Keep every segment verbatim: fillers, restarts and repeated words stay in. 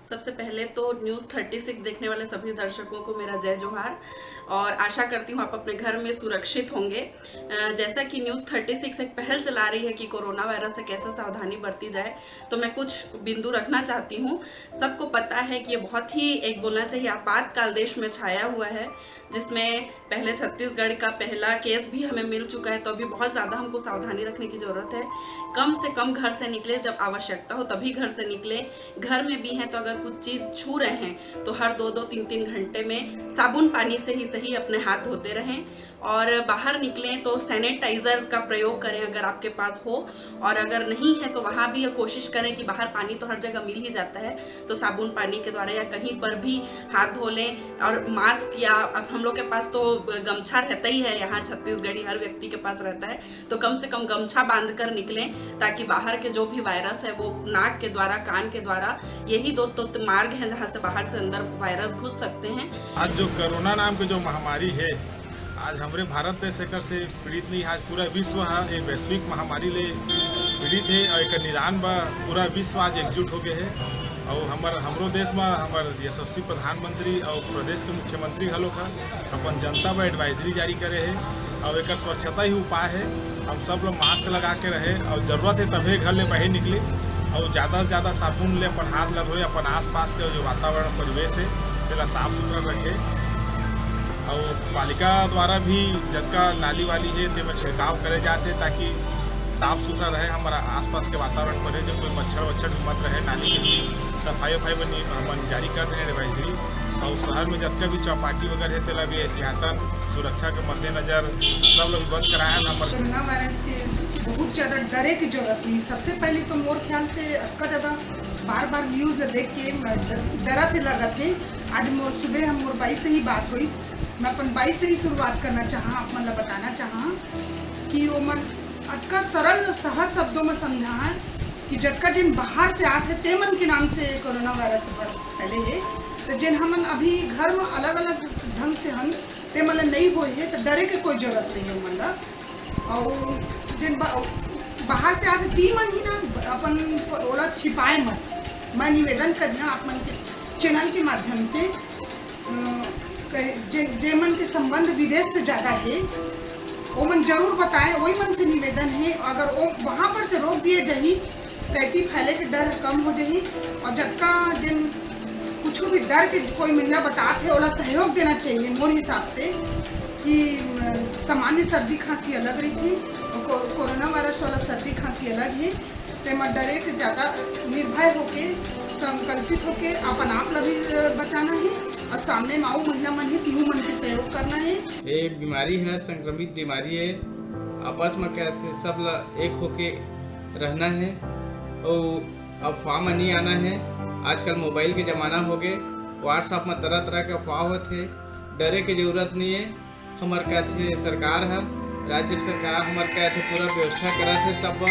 सबसे पहले तो न्यूज़ थर्टी सिक्स देखने वाले सभी दर्शकों को मेरा जय जोहार और आशा करती हूँ आप अपने घर में सुरक्षित होंगे। अ, जैसा कि न्यूज़ थर्टी सिक्स एक पहल चला रही है कि कोरोना वायरस से कैसे सावधानी बरती जाए, तो मैं कुछ बिंदु रखना चाहती हूँ। सबको पता है कि ये बहुत ही, एक बोलना चाहिए, आपातकाल देश में छाया हुआ है, जिसमें पहले छत्तीसगढ़ का पहला केस भी हमें मिल चुका है। तो अभी बहुत ज़्यादा हमको सावधानी रखने की ज़रूरत है। कम से कम घर से निकले, जब आवश्यकता हो तभी घर से निकले। घर में भी हैं तो अगर कुछ चीज़ छू रहे हैं तो हर दो दो तीन तीन घंटे में साबुन पानी से ही सही अपने हाथ धोते रहें, और बाहर निकलें तो सैनिटाइज़र का प्रयोग करें अगर आपके पास हो, और अगर नहीं है तो वहाँ भी ये कोशिश करें कि बाहर पानी तो हर जगह मिल ही जाता है, तो साबुन पानी के द्वारा या कहीं पर भी हाथ धो लें। और मास्क, या अब हम लोग के पास तो गमछा रहता ही है, यहाँ छत्तीसगढ़ी हर व्यक्ति के पास रहता है, तो कम से कम गमछा बांध कर निकलें, ताकि बाहर के जो भी वायरस है वो नाक के द्वारा, कान के द्वारा, यही दो तो मार्ग हैं जहाँ से बाहर से अंदर वायरस घुस सकते हैं। आज जो कोरोना नाम के जो महामारी है, आज हमरे भारत देश एकर से पीड़ित नहीं, आज पूरा विश्व ह ये वैश्विक महामारी ले पीड़ित है और एकर निदान बर पूरा विश्व आज एकजुट हो गए है। और हमर, हमरो देश में हमर यशस्वी प्रधानमंत्री और प्रदेश के मुख्यमंत्री घलोक ह अपन जनता बर एडवाइजरी जारी करे है। और एकर स्वच्छता ही उपाय है, हम सब लोग मास्क लगा के रहे और जरूरत है तभे घर ले बाहर निकली। और ज़्यादा से ज़्यादा साबुन ले अपन हाथ ला धोए, अपन आसपास के जो वातावरण परिवेश है तेला साफ सुथरा रखे। और पालिका द्वारा भी जतका नाली वाली है तेमा छिड़काव करे जात है, ताकि साफ सुथरा रहे हमारा आसपास के वातावरण पर है, जो कोई मच्छर वच्छर भी मत रहे। नाली के भी सफाई उफाई बनी हमन जारी कर रहे हैं एडवाइजरी। और शहर में जतका भी चौपाटी वगैरह है तेला भी एहतियातन सुरक्षा के मद्देनजर सब लोग बंद कराए हैं। हमर कोरोना वायरस के बहुत ज़्यादा डरे के जरूरत नहीं। सबसे पहले तो मोर ख्याल से अतका ज़्यादा बार बार न्यूज़ ला देख के डरा थे लगत है। आज मोर सुबह हम मोर बाई से ही बात हुई, मैं अपन बाई से ही शुरुआत करना चाहा, आप मन ला बताना चाहा कि वो मन अतका सरल सहज शब्दों में समझा है कि जतका जिन बाहर से आत है ते मन के नाम से कोरोना वायरस फैले है। तो जिन हमन अभी घर में अलग अलग ढंग से हन, ते मन ला नहीं होए है, तो डरे के कोई जरूरत नहीं है मन ला। और जिन बा-, बाहर से आत है ती मन ही ना अपन ओला छिपाए मत। मैं निवेदन करिहा आप मन के चैनल के माध्यम से, अ, कहे, जे, जे मन के संबंध विदेश से ज़्यादा है, वो मन जरूर बताए। वही मन से निवेदन है, अगर वो वहाँ पर से रोक दिए जाही, तैती फैले के डर कम हो जाही। और जतका जिन कुछ भी डर के कोई महिला बतात है, ओला सहयोग देना चाहिए मोर हिसाब से, कि, अ, सामान्य सर्दी खांसी अलग रही थी और को-, कोरोना वायरस वाला सर्दी खांसी अलग है। तेमा डरे के ज़्यादा निर्भय होके, संकल्पित होके अपन आप ला भी बचाना है और सामने में आऊ महिला मन ही, तिहू मन के सहयोग करना है। ये बीमारी है, संक्रमित बीमारी है। आपस में क्या थे, सब ला एक होके रहना है और अफवाह में नहीं आना है। आजकल मोबाइल के जमाना हो गए, WhatsApp में तरह तरह के अफवाह होते, डरे के जरूरत नहीं है। हमर कथे सरकार ह, राज्य सरकार हमर कथे पूरा व्यवस्था करत हे, सब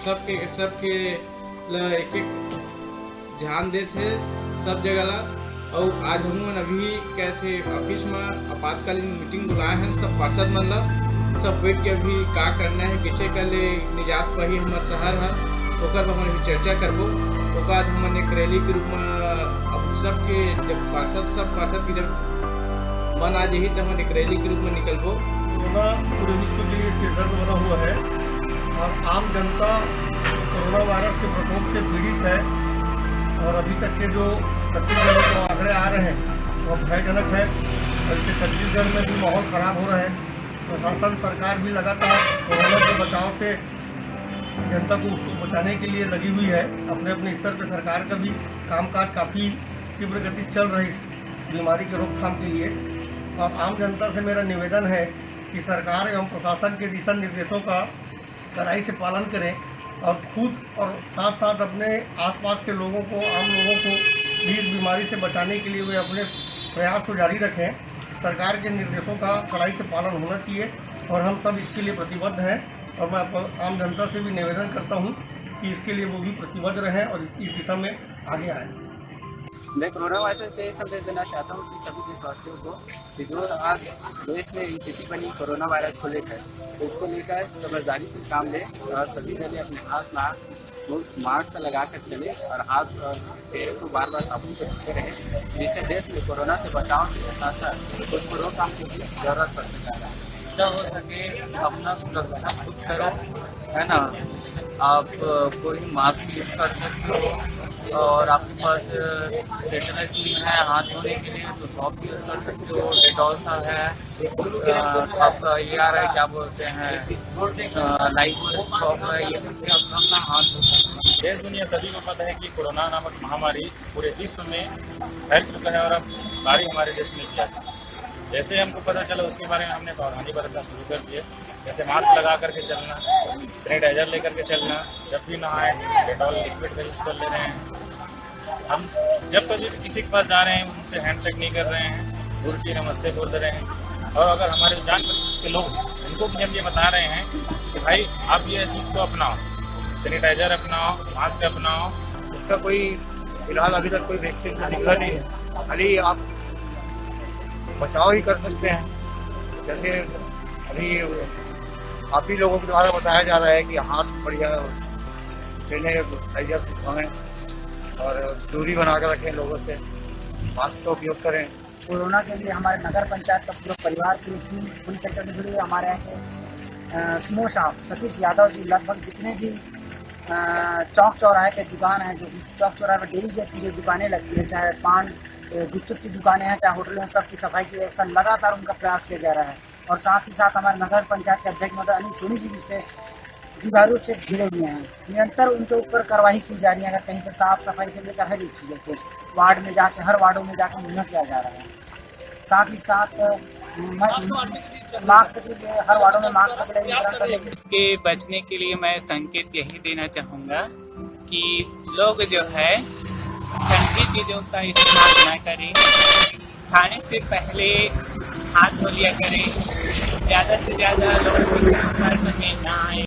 सबके, सबके ल एक एक ध्यान देत हे सब जगह ला। अउ आज हम मन अभी कथे ऑफिस में आपातकालीन मीटिंग बुलाए हैं सब पार्षद मन ला, सब बैठ के अभी का करना है, कैसे कर ले निजात पाही हमर शहर ह, ओकर बर हमन अभी चर्चा करबो। ओकर बाद हमन एक रैली के रूप में अपन सबके जब पार्षद, सब पार्षद के जब मन आ जाही, तो हमन एक रैली के रूप में निकलबो। कोरोना पूरे विश्व के लिए सिरदर्द बना हुआ है और आम जनता कोरोना वायरस के प्रकोप से पीड़ित है और अभी तक के जो छत्तीसगढ़ में जो आंकड़े आ रहे हैं, वो भयजनक है। और इससे छत्तीसगढ़ में भी माहौल खराब हो रहा है। प्रशासन, सरकार भी लगातार कोरोना के बचाव से जनता को उसको बचाने के लिए लगी हुई है। अपने अपने स्तर पर सरकार का भी कामकाज काफ़ी तीव्र गति से चल रहा है इस बीमारी के रोकथाम के लिए। और आम जनता से मेरा निवेदन है कि सरकार एवं प्रशासन के दिशा निर्देशों का कड़ाई से पालन करें और खुद और साथ साथ अपने आसपास के लोगों को, आम लोगों को भी इस बीमारी से बचाने के लिए वे अपने प्रयास को जारी रखें। सरकार के निर्देशों का कड़ाई से पालन होना चाहिए और हम सब इसके लिए प्रतिबद्ध हैं। और मैं आप आम जनता से भी निवेदन करता हूँ कि इसके लिए वो भी प्रतिबद्ध रहें और इस दिशा में आगे आएँ। मैं कोरोना वायरस से ये संदेश देना चाहता हूँ कि सभी देशवासियों को कि जो आज देश में स्थिति बनी कोरोना वायरस को लेकर, तो इसको लेकर समझदारी से काम लें और सभी जने अपने हाथ में हाथ लोग मास्क लगा कर चले और हाथ और चेहरे को बार बार साबुन से धोते रहे, जिससे देश में कोरोना से बचाव के लिए खासकर कुछ रोकथाम की भी जरूरत पड़ सकता है। जितना हो सके अपना सुरक्षा खुद करो, है ना। आप कोई मास्क यूज कर सकते हो और आपके पास सैनिटाइज है हाथ धोने के लिए, तो सॉप यूज कर सकते हो, डेटॉल सा है, आपका ये आ रहा है, क्या बोलते हैं, लाइफ सॉप है, ये सबसे अपना अपना हाथ धो सकते हैं। देश दुनिया सभी को पता है कि कोरोना नामक महामारी पूरे विश्व में फैल चुका है और अब बारी हमारे देश में भी आ चुकी है। जैसे हमको पता चला, उसके बारे में हमने सावधानी बरतना शुरू कर दिया। जैसे मास्क लगा करके चलना, सैनिटाइजर लेकर के चलना, जब भी नहाए डेटॉल लिक्विड का यूज कर ले रहे हैं। हम जब कभी भी किसी के पास जा रहे हैं, उनसे हैंडशेक नहीं कर रहे हैं, दूर से नमस्ते बोल रहे हैं। और अगर हमारे जान के लोग, उनको भी हम ये बता रहे हैं कि भाई, आप ये चीज़ को अपनाओ, सैनिटाइजर अपनाओ, मास्क अपनाओ। उसका कोई फिलहाल अभी तक कोई वैक्सीन तो निकला नहीं है, खाली आप बचाव ही कर सकते हैं। जैसे अभी आप ही लोगों के द्वारा बताया जा रहा है कि हाथ बढ़िया सैनिटाइजर से धोएं और दूरी बना कर रखें लोगों से, मास्क का उपयोग करें। कोरोना के लिए हमारे नगर पंचायत का पूरा परिवार, पूरी टीम पूरी तरीके से जुड़ी हुई है। हमारे यहाँ के सीओ साहब सतीश यादव जी लगभग जितने भी चौक चौराहे पे दुकान है, जो चौक चौराहे पे डेली जैसी जो दुकानें लगती है, चाहे पान गुपचुप की दुकानें हैं, चाहे होटल हैं, सबकी सफाई की व्यवस्था लगातार उनका प्रयास किया जा रहा है। और साथ ही साथ हमारे नगर पंचायत के अध्यक्ष महोदय अनिल सोनी जी भी इस पे जुझारू रूप से जुड़े हुए हैं। निरंतर उनके ऊपर कार्रवाई की जा रही है। अगर कहीं पर साफ सफाई से लेकर हर एक चीज़ों को वार्ड में जाके, हर वार्डों में जाकर मुहैया किया जा रहा है। साथ ही साथ मास्क के लिए हर वार्डों में मास्क के लिए वितरण करने के लिए इसके बचने के लिए मैं संकेत यही देना चाहूँगा कि लोग जो है ठंडी चीज़ों का इस्तेमाल ना करें, खाने से पहले हाथ धो लिया करें, ज़्यादा से ज़्यादा लोग घर में ना आए।